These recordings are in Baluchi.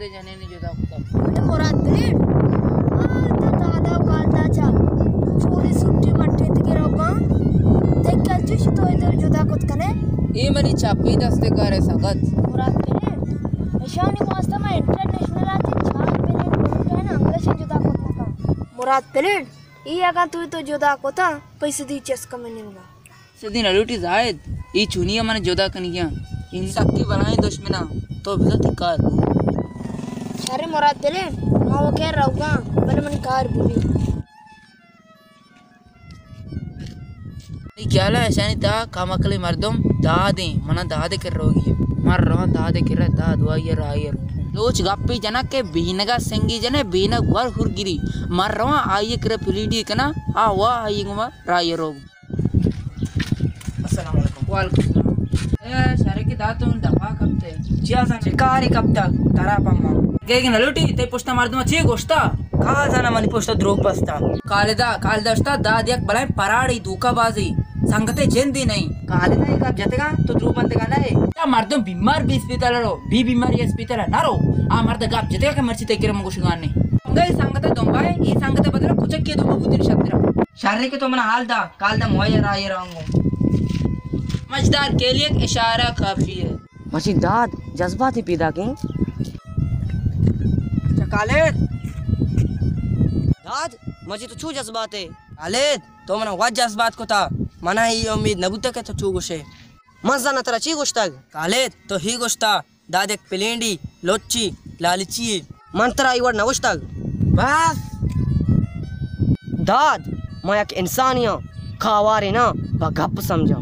جنینے جدا کتا۔ اڑے مراد بلیڈ، آ تو دادا و کالدا چا چوری سٹی مٹی تکی روگا، دیکھ کل چوش تو ادھر جدا کت کنے۔ اے منی چپی دستے کارے سنگت۔ مراد بلیڈ، اشانی واسطہ ما انٹرنیشنل آتی چار بلیڈ کہنا انگلش جدا کت نکا۔ مراد بلیڈ، اے اگاں تو تو جدا کتا، پیسے دی چس کم ننگا۔ سدی نہ لوٹی زاہد، اے چونی ء من جدا کنگیاں۔ اے سکی بلائیں دشمناں، تو بزاں تئی کار بو۔ شر مراد دلے، ما وہ کہہ روگاں، بلے منی کار بو۔ منی خیال ء اشانی تہا کم عقلیں مردم دادیں، منا دادے کر روگی۔ من رواں دادے کر، داد وائی راہی رو۔ لوچ گپی جنک کہ بینگا سنگی جنے، بینگ ور ہرگری۔ من رواں آئی کر پلیڈی کنا، آ وا آئی گما راہی روگ۔ السلام علیکم۔ وعلیکم السلام۔ اے شرے کہ داد تو دفا کپتے۔ چیا زانا؟ چکاری کپتا، ترا پما۔ کہ نہ لوٹی، تے پشتا مردم چی گوشتا؟ کہا زانا منی پشتا دروگ بستا۔ کالدا، کالدا اشتا داد یک بلائیں پراڑی دوکا بازی۔ سنگتے جندی نہیں۔ کالدا یہ گپ جتگا، تو دروگ بندگا نہ اے۔ یا مردم بیمار بی اسپیتال رو، بی بیماری اسپیتال نہ رو۔ آ مرد گپ جتگا کہ مرچی تے کرم گوشگان نے۔ گئی سنگت دنبائے، ای سنگت بدل کچک کے دنبا بودن شترا۔ شرے کہ تو منا حال دا، کالدا موئے راہی رانگو۔ مجدار کے لیے ایک اشارہ کافی ہے۔ مچی داد جذباتی پیدا کیں۔ اچھا خالد۔ داد، مچی تو چو جذباتے؟ خالد، تو منا وت جذبات کتا، منا ای امید نبوتا کہ تو چو گوشے۔ من زانا ترا چی گوشتگ؟ خالد، تو ہی گوشتا۔ داد یک پلینڈی، لچی، لالچی۔ من ترا ای وڑ نہ گوشتگ۔ بس۔ داد، من یک انسانی آں، کاوارے نہ، پہ گپ سمجھاں۔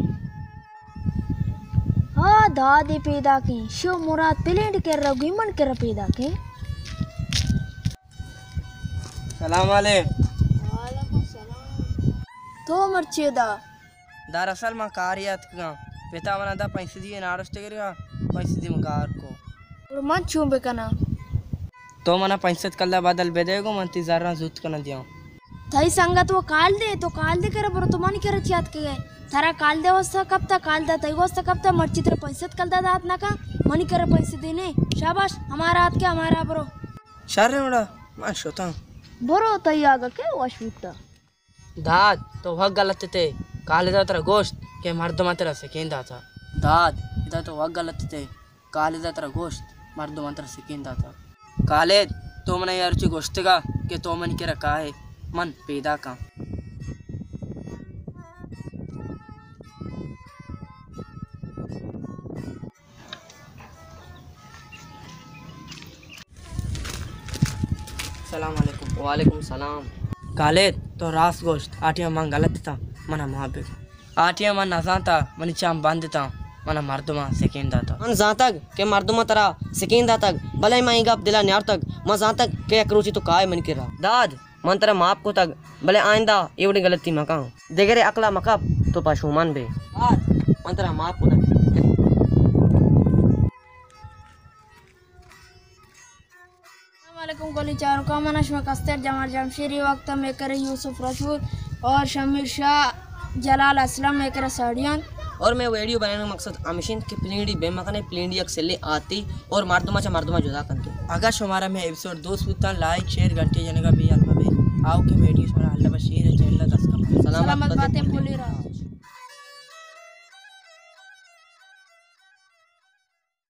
ہا دادے پیداکیں، شو مراد پلینڈ کر گوی من کر پیداکیں۔ سلام علیکم۔ وعلیکم السلام۔ تو مرچی دا؟ دراصل من کارے اتکگاں۔ پتا منا دا پنچ سدی ناڑشت گرگا، پنچ سدی من گار کو۔ گڑا من چون بکناں؟ تو منا پنچ سد کلدار بدل بدے گو، من تی زراں زوت کناں دیاں۔ تئی سنگت و کالدے، تو کالدے کرا برو، تو منی کرا چی اتکگے؟ ترا کالدے واسطہ کپتا، کالدا تئی واسطہ کپتا، مرچی ترا پنچ سد کلدار دات نہ کن، منی کرا پنچ سدی نے۔ شاباش، ہمارا اتکے، ہمارا برو۔ شر اڑا، من شتاں۔ برو، تئی آگا کے وش بوتا۔ داد، تو وت غلط تے۔ کالدا ترا گوشت کہ مردماں ترا سکین داتا۔ داد، ادا تو وت غلط تے۔ کالدا ترا گوشت مردماں ترا سکین داتا۔ کالد، تو منا یار چی گوشتگا کہ تو منی کرا کائے، من پیداکاں۔ السلام علیکم۔ وعلیکم السلام۔ کالد، تو راست گوشت، آٹیا من غلط اتاں، منا معاف بکن۔ آٹیا من نزانتا، منی چم بند اتاں، منا مردماں سکین داتا۔ من زانتگ کہ مردماں ترا سکین داتگ، بلے من اے گپ دلا نیارتگ۔ من زانتگ کہ یک روچے تو کائے منی کرا۔ داد، من ترا معاف کتگ، بلے آئندہ اے وڑیں غلطی مکن۔ دگرے عقلا مکپ، تو پشومان بے۔ داد، من ترا معاف کتگ۔ السلام علیکم گلی چاروکاں، من شما کستر جمال جمشیری، وقت میں کرے یوسف رسول اور شمیر شاہ، جلال اسلم میں کرے ساڑیان۔ اور میں ویڈیو بنانے کا مقصد ہمیشن کہ پلینڈی بے مکنے، پلینڈی یک سلے آتی اور مردمہ چا مردمہ جدا کنتے۔ اگر شمارا میں ایپیسوڈ دوست بوتا، لائک، شیئر، گھنٹی جنگا بے الما بے۔ آؤ کہ ویڈیو شمارا اللہ بشیر ہے، چینل دس کا۔ سلامت باتیں پولی رات۔